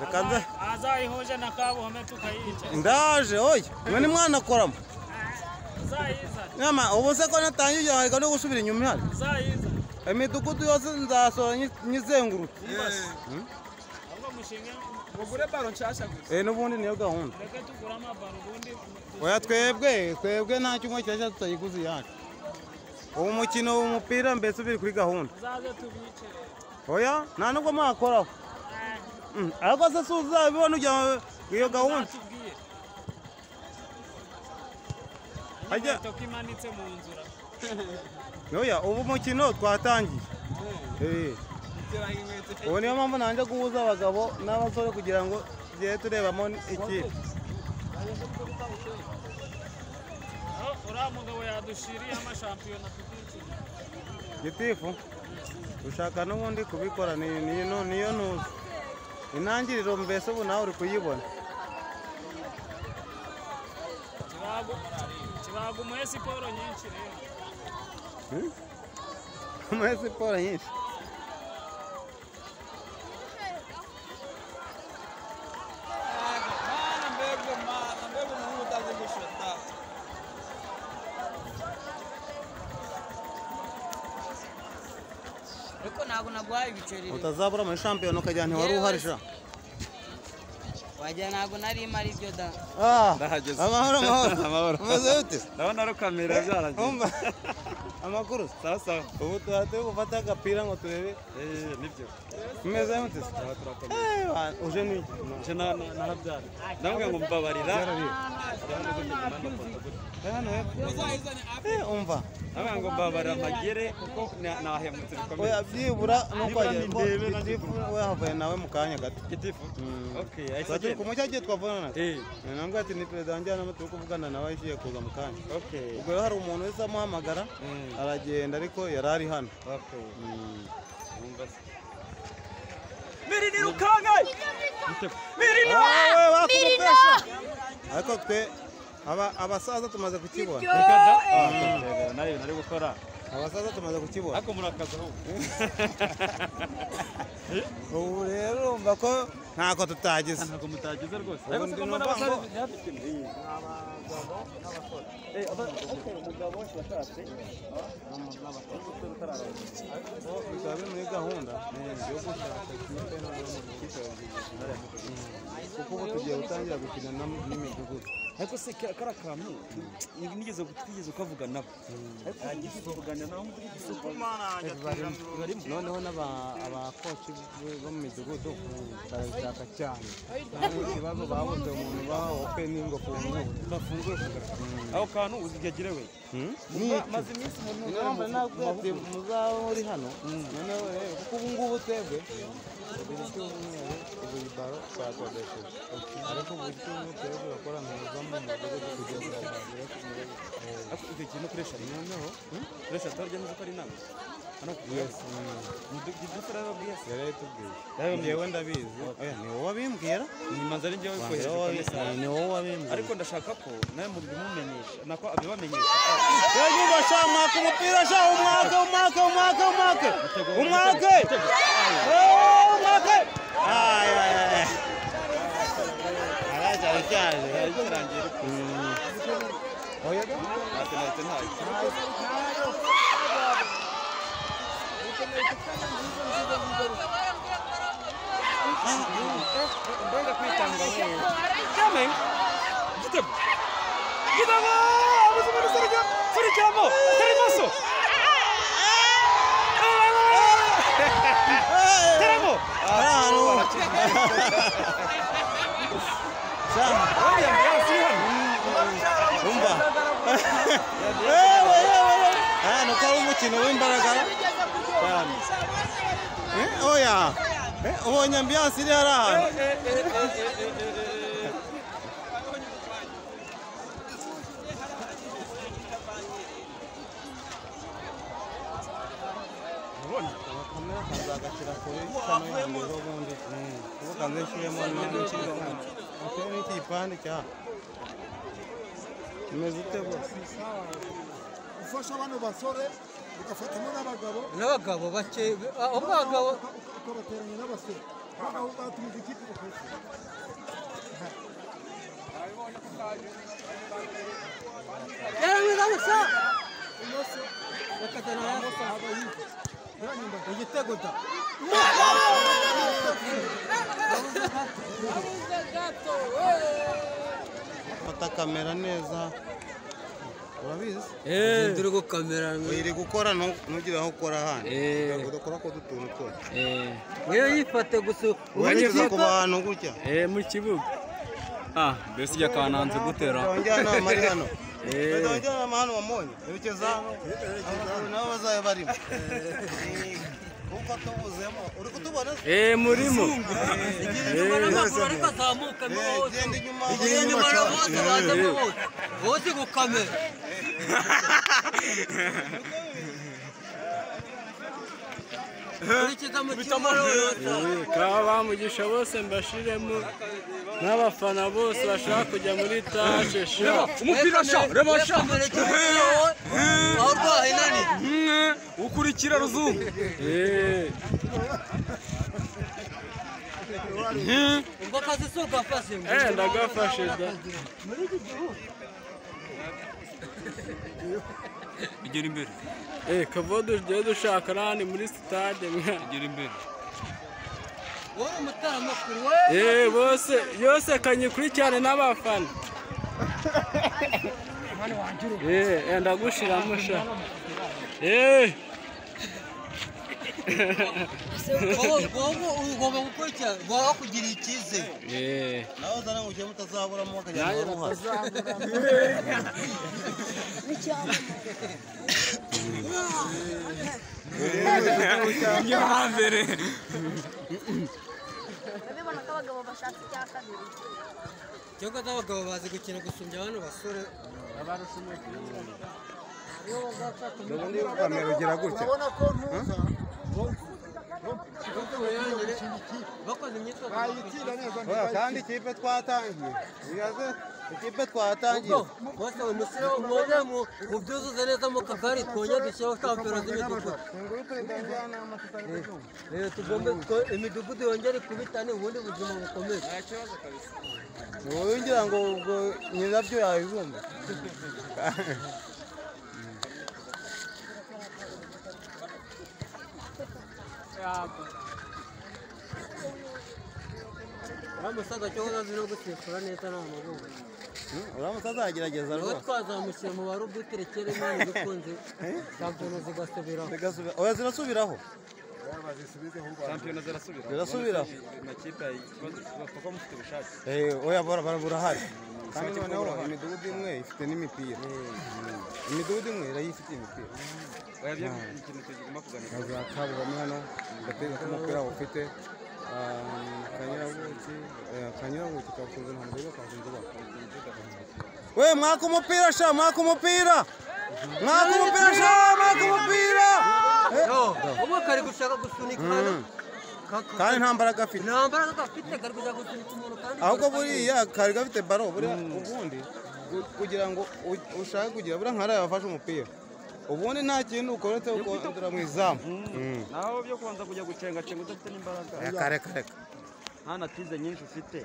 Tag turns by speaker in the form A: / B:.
A: Reka
B: azayihuje na kabuhome tukayica.
A: Ndaje oya mwe ni mwana koramo.
B: Uzayiza.
A: Nyama ubu se ko natangiye ariko no gusubira inyuma hari.
B: Uzayiza.
A: Imidugudu yose nzasora nyizengurutse.
B: Ahubwo mushinge
C: mugure baro nshasha gusa.
A: N'ubundi niyo gahunda.
B: Reka tugura amabaro ubundi.
A: Oya twebwe nta cyumwe cyashya tutayiguze yacu. Ubu mukino w'umupira mbese ubiri kuri gahunda.
B: Uzaze tubice.
A: Oya nta nubwo mwakoraho. Ariko se uzabibona ujya iyo gahunda.
B: Ajya tokimanitse mu nzura.
A: Oya ubu mukino twatangiye. Ubu niyo mpamvu nanjye guhuza abagabo n'abasore kugira ngo tugiye turebamo ikipe.
B: Uriya mugabo yadushiriye amashampiyona tutikina.
A: Gitifu ushaka n'ubundi kubikora niyo ntuzi. Intangiriro mbese ubu nawe uri kuyibona.
B: Kibagumuye siporo nyinshi rero.
A: Umuhe siporo nyinshi.
C: Mana mbega umuhungu utazi gushota.
D: Ariko ntabwo naguhaye ibiceri.
A: Utazabura muri shampiyona ukajya ntiwari uhari sha.
D: Wajya ntabwo nari mari ibyo da.
C: Ndahageze.
A: Amahoro amahoro.
C: Amahoro.
A: Umeze ute?
C: Ndabona rukamera byarangiye.
A: Umva. Amakuru.
C: Sawa sawa.
A: Ubu tuba gufata agapira ngo turebe.
C: Nibyo.
A: Umeze ute? Uje ni
C: nje narabyara. Ndamubwira ngo mbabarira.
A: Umva.
C: Ndamubwira ngo mbabarira magere kuko nahemutse bikomeye.
A: Oya byibura nuko agera ko gitifu we havuye nawe mu kanya gato.
C: Gitifu. Okay, ahise
A: agenda. Ku mucyo twavugana nawe. Nambwo ati ni perezida wanjye hano turi kuvugana nawe agiye kuza mu kanya.
C: Okay.
A: Ubwo rero hari umuntu wese amuhamagara aragenda ariko yari ari hano.
C: Okay. Umva se.
E: Mirini rukanka. Mirini.
A: Mirini. Ariko twe abasaza tumaze kukibona.
C: Nayo nari gukora.
A: Abasaza tumaze kukibona.
C: Ariko murakaza ahubwo.
A: Ubu rero urumva ko ntako tutagize.
C: Ntabwo mutagize rwose. Ariko se mbona abasaza ntihabikeneye.
A: Abagabo n'abasore.
C: Umugabo washatse
A: bikaba biri muri gahunda yo gushaka ikipe n'ikipe kuko ubu tugiye gutangira gukina n'imidugudu.
C: Ariko se kara kantu nigeze twigeze ukavuga nabo. Ariko tuvugana naho
A: noneho n'abakoci bo mu midugudu barabishaka cyane. Ikibazo babuze umuntu baha opening bafungure.
C: Aho kantu uzigagire we. Maze iminsi mu
A: muzaba muri hano noneho rero kuko ubu ngubu twebwe buri cyumweru buri baro twakodesheje ariko buri cyumweru twebwe turakora ntuza mu mudugudu kugeza bagere ku mudugudu.
C: Ariko icyo kintu kuresha
A: noneho
C: kuresha tarya nzi ko ari inama. Hano
A: yes
C: mudugudu yarababwiye
A: yarayitubwiye. Njyewe ndabizi. Oya ni wowe wabimbwira.
C: Ni manza ari njyewe wikohereje kabisa.
A: Ni wowe wabimbwira.
C: Ariko ndashaka ko nawe mubimumenyesha nako abibamenyesha.
A: Yajuba sha mwaka umupira sha umwaka umwaka umwaka umwaka. Umwaka. Umwaka. Ay ay ay. Araje araje.
C: Yarangiye.
A: Oya
C: ati ntayo. Mbega kwitanga wewe. Kame. Gitego. Gitego! Ubuzima rusarya. Surijamo. Terimoso. Teremo.
A: Arano. Sa.
C: Oya, si hano.
A: Umva. Ewe ewe. Ah, no kwa umukino w'imbaraga.
C: Cyane.
A: Oya. Ubonye ambiance iri hariya hantu. Kamera kazagashyira kuri kano yanjye ejo bundi. Ubu kanze nshyiremo n'iki gipande cya. Umeze ute bose?
F: Ufasha bano basore ugafatamo n'abagabo.
D: N'abagabo bake, abagabo
F: ukabateranya n'abasore.
E: Igitego da.
A: Fata kamera neza. Urabizi?
D: Nduri gukamera.
A: Iri gukora nugira aho ukora hano. Udakora ko dutuntu twose.
D: Wewe yifate gusa
A: werekeza ku bantu gutya.
B: Mu kibuga. Ah, mbese ijya kananze gutera.
A: Njyanama ari hano. Njyanama hano wamonye. Erekeza hano. Nabo bazaye barimo. Kuko tubuzemo. Uri kutubona?
B: Murimo.
D: Inyuma n'amaguru ariko azamuka mo hose.
A: Genda inyuma.
D: Inyuma na bose bazamo bose. Bose gukamera.
B: Kaba bamugisha bose mbashiremo n'abafana bose bashaka kujya muri tashe sha.
C: Umupira sha, reba sha.
D: Aho rwaye nani?
C: Ukurikira ruzungu.
D: Ubwo kazi si ugafashe.
B: Ndagafashe da.
C: Igera imbere.
B: Kavo tugiye dushaka n'ahandi muri sitade mwa.
C: Igera imbere.
D: Wowe umutaramakuru we.
B: Bose yose kanyikurikirane n'abafana. Ndagushiramo sha.
D: Wowe ugomba gukurikirana, wowe kugira icyizere.
A: Nawe uzana ngo ujye mutazaburamo bakajya mu ruhare.
C: Nyambere.
G: Urabibona ko abagabo bashaka icya kabiri.
D: Cyangwa abagabo bazi gukina gusumbya abana basore.
A: Ubundi kamera ugira gutya.
F: Urabona ko ntuza.
D: Bakoze imyitozo.
F: Bayitsinda neza.
A: Kandi ikipe twatangiye. Ikipe twatangiye.
D: Bose mushyiraho mwongere mubyuzuze neza mu kagari twongere dushyireho shampiyona z'imidugudu. Tugombe imidugudu yongere ikubitane ubundi buzima bukomeye.
A: Wowe ngira ngo ubwo nyirabyo yabibumva.
D: Uriya musaza cyangwa azi no gusifura neza nta maboko.
A: Uriya musaza agerageza
D: Niwe
A: rwose.
D: twazamushyira mu barubutire kera Imana ibikunze shampiyona zigasubiraho.
A: Oya zirasubiraho.
C: Shampiyona zirasubiraho.
A: Zirasubiraho.
C: Amakipe ikibazo bapfa mufite ubushake.
A: Oya burahari. Kandi noneho imidugudu imwe ifite n'imipira. Imidugudu imwe irayifite imipira.
C: Oya byo ikintu tugomba kuganira.
A: Kabugamwe hano ndateza ko umupira ufite Kanyirabuki Kanyirabuki kabukunze ntabwo kabukunze ba. We mwaka umupira sha, mwaka umupira. Mwaka umupira sha, mwaka umupira.
D: Ubu kari gushaka gusunika.
A: Kandi nta mbaraga afite.
D: Nta mbaraga gafite kari gushaka gusunika umuntu kandi.
A: Ahubwo buriya kari gafite baro buriya ubundi kugira ngo ushake kugira buriya nkariya yafashe umupira. Ubundi nta kintu ukoretse ukondera mu izamu.
C: Naho byo kubanza kujya gucenga cenga udafite n'imbaraga.
A: Reka reka reka.
C: Nta na tize nyinshi ufite.